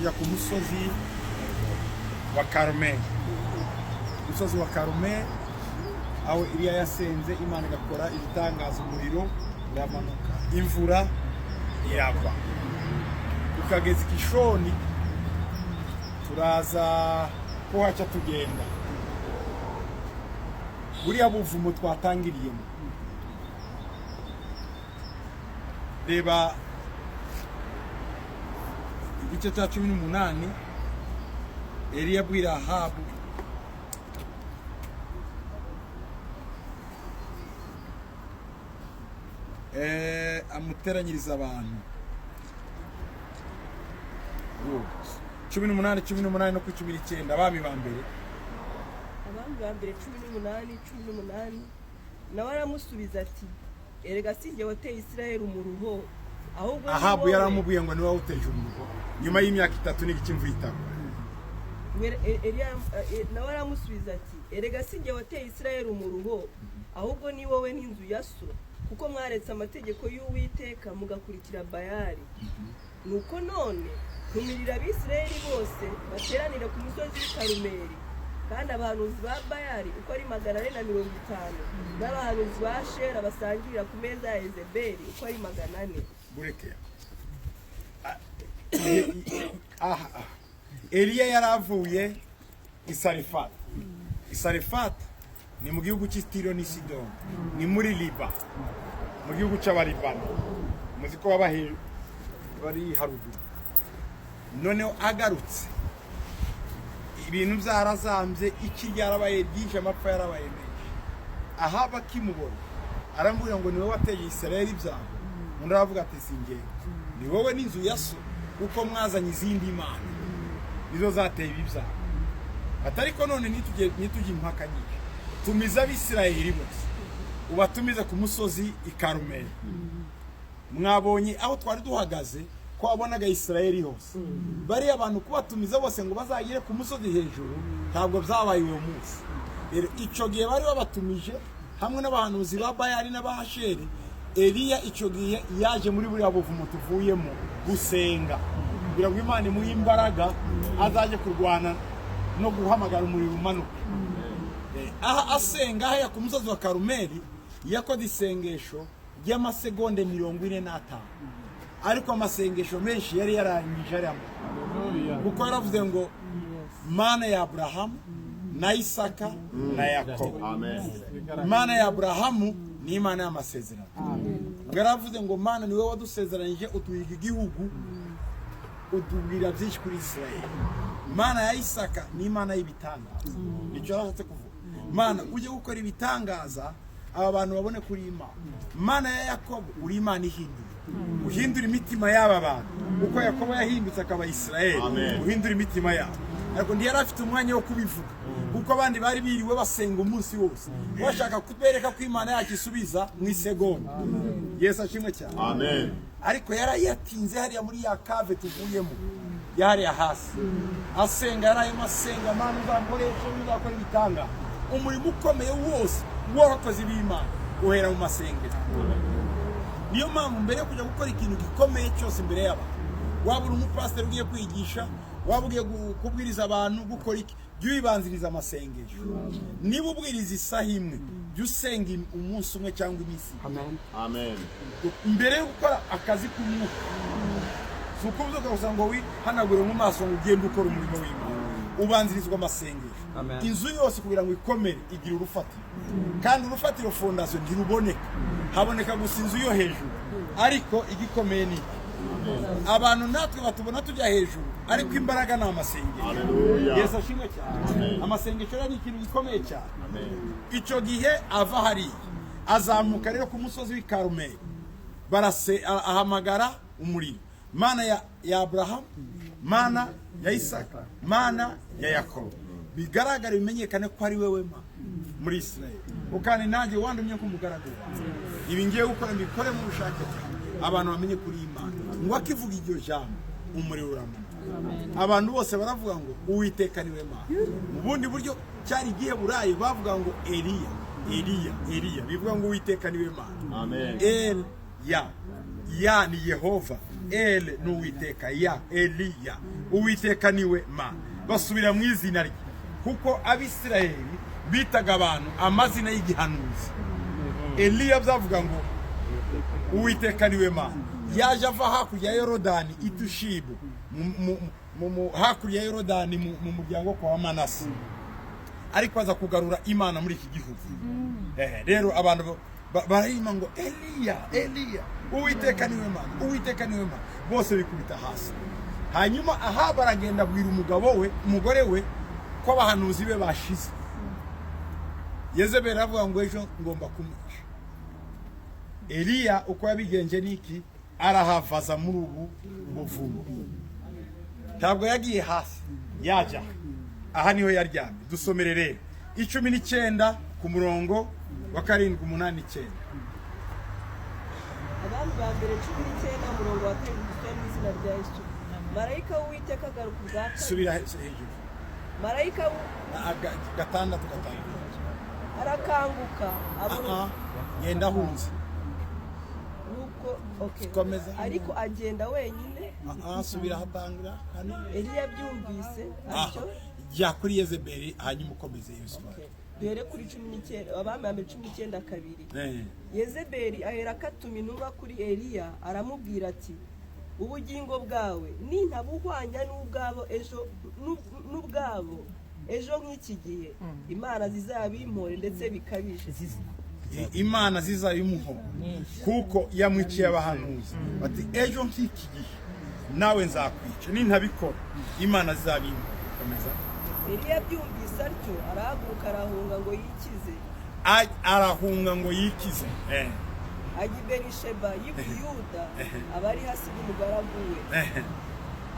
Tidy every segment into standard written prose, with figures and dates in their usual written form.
Tujya ku musozi wa Karumeli. Umusozi wa Karumeli aho Eliya yasenze Imana igakora ibitangaza, umuriro uramanuka, imvura iragwa. Ku kagezi Kishoni turaza kuhaca tugenda. Buriya buvumo twatangiriyemo, reba igice cya 18, Eliya abwira Ahabu amuteranyiriza abantu. 18, 18 no ku 19, Abami ba Mbere. Abami ba Mbere 18:18. Nawe aramusubiza ati: "Erega si jye wateye Isirayeli umuruho, ahubwo ni Ahabu wowe." Yaramubwiye ngo niwe wawuteje umuruho nyuma y'imyaka 3 n'igice imvura itagwa. Nawe aramusubiza ati: "Erega si jye wateye Isirayeli umuruho, ahubwo ni wowe n'inzu ya so, kuko mwaretse amategeko y'Uwiteka mugakurikira Bayali. Nuko none ntumirira Abisirayeli bose bateranire ku musozi w'i Karumeli, kandi abahanuzi ba Bayali uko ari 450 n'abahanuzi ba Shera basangirira ku meza ya Yezebeli uko ari 400." Bureke aha. Eliya yari avuye i Sarifati. I Sarifati ni mu gihugu cy'i Tiro n'i Sidoni, ni muri Liba, mu gihugu cy'Abaribano, muzi ko baba bari haruguru. Noneho agarutse ibintu byarazambye, iki ryarabaye ryinshi, amapfa yarabaye menshi. Ahaba akimubona aramubwira ngo: "Niwe wateye Isirayeli ibyago." Undi aravuga ati: "Si njye, ni wowe n'inzu ya so, kuko mwazanye izindi mana, nizo zateye ibi byago." Ati: "Ariko none ntitujye impaka nyinshi, tumize Abisirayeli bose, ubatumize ku musozi i Karumeli." Mwabonye aho twari duhagaze ko wabonaga Isirayeli hose, bariya abantu kubatumiza bose ngo bazagere ku musozi hejuru ntabwo byabaye uwo munsi. Rero icyo gihe bari babatumije hamwe n'abahanuzi ba Bayali n'Abahasheri. Eliya icyo gihe yaje muri buriya buvumo tuvuyemo gusenga kugira ngo Imana imuhe imbaraga azajye kurwana no guhamagara umuriro umanuka. Aha asenga hariya ku musozi wa Karumeli yakoze isengesho ry'amasegonde 45, ariko amasengesho menshi yari yarangije ariya, kuko yaravuze ngo: "Mana ya Aburahamu na Isaka na Yakobo." Imana ya Aburahamu ni Imana y'amasezerano. Ubwo yaravuze ngo: "Mana, niwe wadusezeranyije, utuhiga igihugu, utubwira byinshi kuri Israel." Imana ya Isaka ni Imana y'ibitangaza, nicyo yarashatse kuvuga: "Mana, ujye gukora ibitangaza, aba bantu babone kuri Imana." Imana ya Yakobo, uri Imana ihindura, uhindura imitima y'aba bantu uko Yakobo yahindutse akaba Israel, uhindura imitima yabo. Ariko ntiyari afite umwanya wo kubivuga kuko abandi bari biriwe basenga umunsi wose, bashaka kubereka ko Imana yacu isubiza mu isegonda. Yesu ashimwe cyane. Amen. Ariko yarayatinze hariya muri ya cave tuvuyemo yahariya hasi asenga, yarayemo asenga: "Mana, uzakoreshe, uzakora ibitanga." Umurimo ukomeye wose w'abakozi b'Imana uhera mu masengero. Niyo mpamvu mbere yo kujya gukora ikintu gikomeye cyose imbere y'abantu, waba uri umupasiteri ugiye kwigisha, waba ugiye kubwiriza abantu, gukora iki, jya ubibanziriza amasengesho. Niba ubwiriza isaha imwe, jya usenga umunsi umwe cyangwa iminsi ibiri Amen. mbere yo gukora akazi k'umwuka. Si ukubyuka gusa ngo wihanagure mu maso ngo ugende ukora umurimo w'Imana, ubanzirizwa amasengesho. Amen. Inzu yose kugira ngo ikomere igira urufatiro, kandi urufatiro, fondation, ntiruboneka, haboneka gusa inzu yo hejuru. Ariko igikomeye ni iki? Abantu natwe batubona tujya hejuru, ariko imbaraga ni amasengesho. Hallelujah. Yesu ashimwe cyane. Amasengesho rero ni ikintu gikomeye cyane. Icyo gihe ava hariya azamuka rero ku musozi w'i Karumeli, barase ahamagara umuriro: "Mana ya Aburahamu, Mana ya Isaka, Mana ya Yakobo, bigaragare, bimenyekane ko ari wowe Mana muri Israel, kandi nanjye wandumye nk'umugaragu wawe, ibi ngiye gukora mbikore mu bushake bwawe, abantu bamenye kuri Imana." Ngo akivuga iryo jambo, umuriro uramanuka, abantu bose baravuga ngo: "Uwiteka niwe Mana." Mu bundi buryo cyari Igiheburayi, bavuga ngo: "Eliya, Eliya, Eliya", bivuga ngo: "Uwiteka niwe Mana." Amen. El ya ya ni Yehova. El ni Uwiteka, ya Eliya, Uwiteka niwe Mana. Basubira mu izina rye, kuko Abisirayeli bitaga abantu amazina y'igihanuzi. Eliya byavuga ngo Uwiteka niwe Mana. Yaje ava hakurya ya Yorodani itushibu, hakurya ya Yorodani mu muryango kwa Manase, ariko aza kugarura Imana muri iki gihugu. Rero abantu bararima ngo Eliya, Eliya, Uwiteka niwe Mana, Uwiteka niwe Mana. Bose bikubita hasi. Hanyuma Ahabu aragenda abwira umugabo we, umugore we, ko abahanuzi be bashize. Yezebeli aravuga ngo ejo ngomba kumwica. Eliya uko yabigenje niki? Arahavaza muri ubu buvumo. Ntabwo yagiye hasi, yajya aha niho yaryamye. Dusomere rero 19 ku murongo wa 7, 8, 9. Abami ba mbere 19, umurongo wa 7, dusome mu izina rya Yesu. Marayika w'Uwiteka agaruka ubwa kabiri. Subira hejuru. Marayika 6, 6. Arakanguka abona Ah, ah, genda ahunze. Nuko okay. Komeza. Ariko agenda wenyine. Ah, ah, subira ahatangira hano. Eliya abyumvise Ah, atyo. Jya kuri Yezebeli, hanyuma ukomeze iyo histoire. Okay. Duhere kuri 19, Abami ba mbere 19 2. Yezebeli ahera akatuma intumwa kuri Eliya, aramubwira ati: "Ubugingo bwawe nintabuhwanya n'ubwabo ejo n'ubwabo ejo nk'iki gihe, Imana zizabimpore ndetse bikabije." Imana zizabimuhora kuko yamwiciye abahanuzi. Bati ejo nk'iki gihe nawe nzakwica, nintabikora Imana zizabimuhora. Komeza. Eliya abyumvise atyo arahaguruka, arahunga ngo yikize. Arahunga ngo yikize. Ajya i Berisheba y'i Buyuda, aba ari hasiga umugaragu we.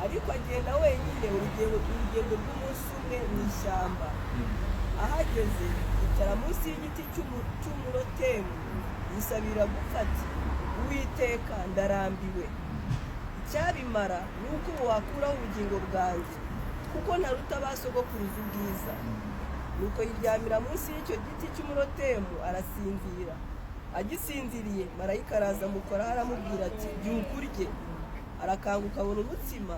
Ariko agenda wenyine urugendo rw'umunsi umwe mu ishyamba. Ahageze yicara munsi y'igiti cy'umurotemu, yisabira gupfa ati: "Uwiteka, ndarambiwe. Icyabimara ni uko ubu wakuraho ubugingo bwanjye, kuko ntaruta ba sogokuruza ubwiza." Nuko yiryamira munsi y'icyo giti cy'umurotemu, arasinzira. Agisinziriye, marayika araza amukoraho, aramubwira ati: "Byuka urye." Arakanguka, abona umutsima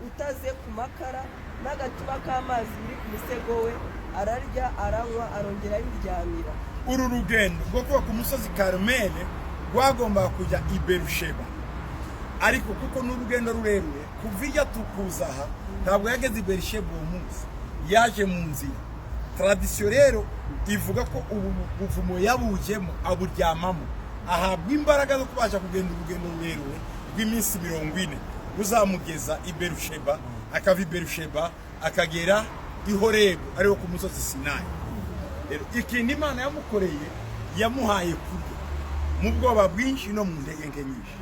utaze ku makara n'agacuma k'amazi biri ku musego we. Ararya, aranywa, arongera ariryamira. Uru rugendo rwo kuba ku musozi Karumeli rwagombaga kujya i Berusheba, ariko kuko ni urugendo rurerure kuva ijya tukuza aha, ntabwo yageze i Berusheba uwo munsi, yaje mu nzira. Tradition rero ivuga ko ubu buvumo yabujemo, aburyamamo, ahabwa imbaraga zo kubasha kugenda urugendo rurerure rw'iminsi 40 ruzamugeza i Berusheba, akava i Berusheba akagera i Horebu, ariho ku musozi Sinayi. Rero ikintu Imana yamukoreye, yamuhaye kurya mu bwoba bwinshi no mu ntege nke nyinshi.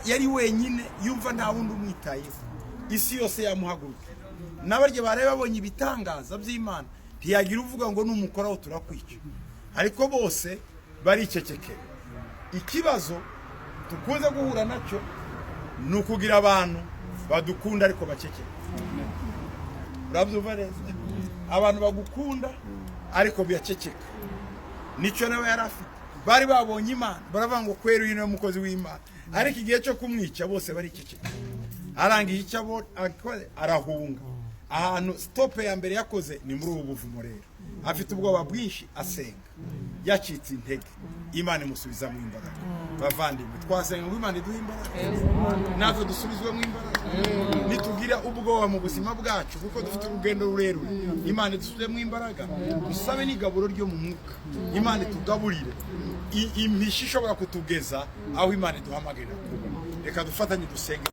Yari wenyine, yumva nta wundi umwitayeho, isi yose yamuhaguruka, n'abarya baraye babonye ibitangaza by'Imana, ntiyagira uvuga ngo numukoraho turakwica, ariko bose baricecekera. Ikibazo dukunze guhura nacyo ni ukugira abantu badukunda ariko baceceka. Urabyumva neza? Abantu bagukunda ariko biyaceceka, nicyo nawe yari afite. Bari babonye Imana, baravuga ngo kwera uyu niwe mukozi w'Imana, ariko igihe cyo kumwica bose bariceceka. Arangije icyo akora, arahunga. Ahantu stop ya mbere yakoze ni muri ubu buvumo. Rero afite ubwoba bwinshi, asenga, yacitse intege, Imana imusubizamo imbaraga. Bavandimwe, twasenga ngo Imana iduhe imbaraga, natwe dusubizwemo imbaraga nitugira ubwoba mu buzima bwacu, kuko dufite urugendo rurerure. Imana idusubizemo imbaraga. Dusabe n'igaburo ryo mu mwuka, Imana itugaburire impisha ishobora kutugeza aho Imana iduhamagarira kuba. Reka dufatanye dusenge.